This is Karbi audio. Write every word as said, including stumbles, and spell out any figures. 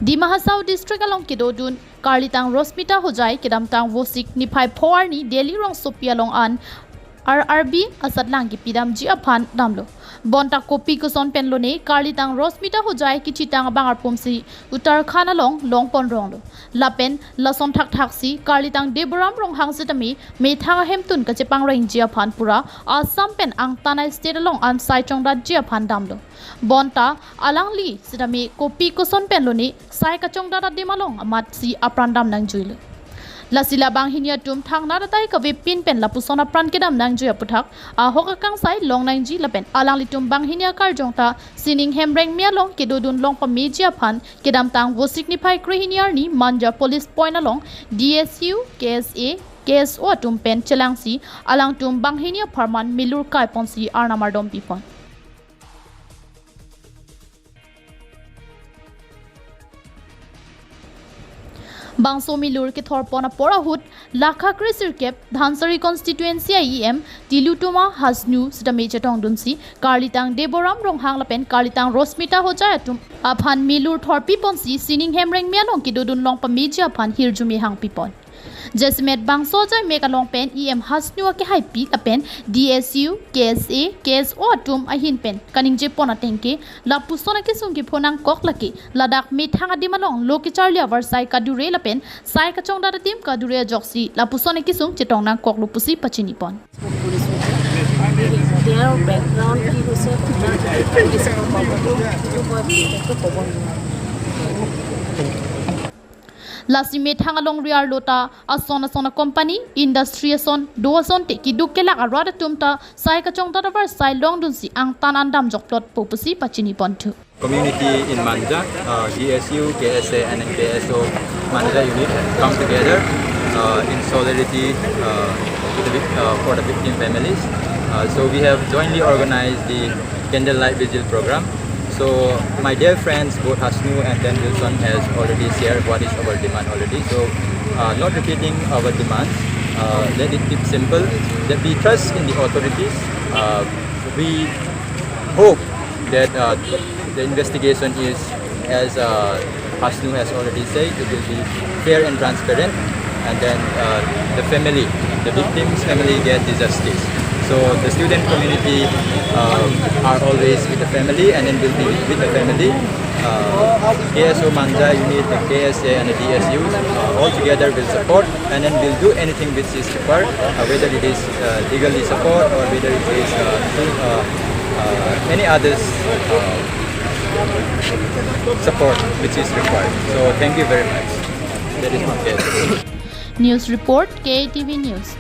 Dima Hasao District along kedodun Karlitang Rosmita Hojai kedamtang Vosik niphai pho arni Delhi rongsopi along an R R B asatlang kepidamji aphan damlo. Bonta kopi koson pen lone Karlitang Rosmita Hojai kechitang abang arpumsi Uttarakhand along longpon ronglo. Lapen lason thakthaksi Karlitang Deboram Ronghang sitame methang ahemtun kachepangrengji aphan pura Assam pen angtan a-state along an sai chongdatji aphan damlo. Bonta alangli sitame kopi koson pen lone sai kachongdat adim along amatsi apran dam nangjuilo. Lasi la banghini atum thangnat atai kavepin pen lapuson apran kedam nangjui aputhak ahok akangsai long nangji lapen alanglitum banghini akarjong ta sining hemreng me along kedodun long pameji aphan kedamtang Vosik niphai krehini arni Manja Police Point along D S U, K S A, K S O atum pen chelangsi alangtum banghini apharman milur kaiponsi arnam ardom pipon. Bangso milur kethorpon apor ahut lakha kre sirkep Dhansiri constituency a E M Tilottama Hasnu sitame chetongdunsi Karlitang Deboram Ronghang lapen Karlitang Rosmita Hojai atum aphan milur thorpiponsi sining hemreng me along kedodun long pameji aphan hirjume hangpipon. Jasemet bangso ajai mek along pen E M Hasnu akehaipi lapen D S U, K S A, K S O atum ahin pen kaningjepon atengke lapuson akesung kepho nangkok lake ladak methang adim along lo kecharli avarsai kadure lapen sai kachongdat adim kadure ajoksi lapuson akesung chetong nangkoklo pusi pachinipon. Police, তেওঁৰ বেকগ্ৰাউণ্ড কি হৈছে, পুলিচে ক'ব, সেইটো মই বিশেষকৈ ক'ব নোৱাৰোঁ। Lasi methang alongri arlo ta ason ason a-company, industry ason, do ason te keduk kelak arat atum ta sai kachongdat avarsai longdunsi angtan an damjokplotpo pusi pachiniponthu. Community in Manja, uh, D S U, K S A and K S O Manja unit have come together uh, in solidarity uh, the vic- uh, for the victim families. Uh, so we have jointly organized the candlelight vigil program. So my dear friends, both Hasnu and then Wilson has already shared what is our demand already. So uh, not repeating our demands, uh, let it keep simple, that we trust in the authorities. Uh, we hope that uh, the investigation is, as uh, Hasnu has already said, it will be fair and transparent, and then uh, the family, the victim's family, get the justice. So the student community uh, are always with the family, and then will be with the family. Uh, K S O Manja unit, the K S A, and the D S U uh, all together will support, and then will do anything which is required, uh, whether it is uh, legally support or whether it is uh, through, uh, uh, any others uh, support which is required. So thank you very much. That is my case. News report, K A T V News.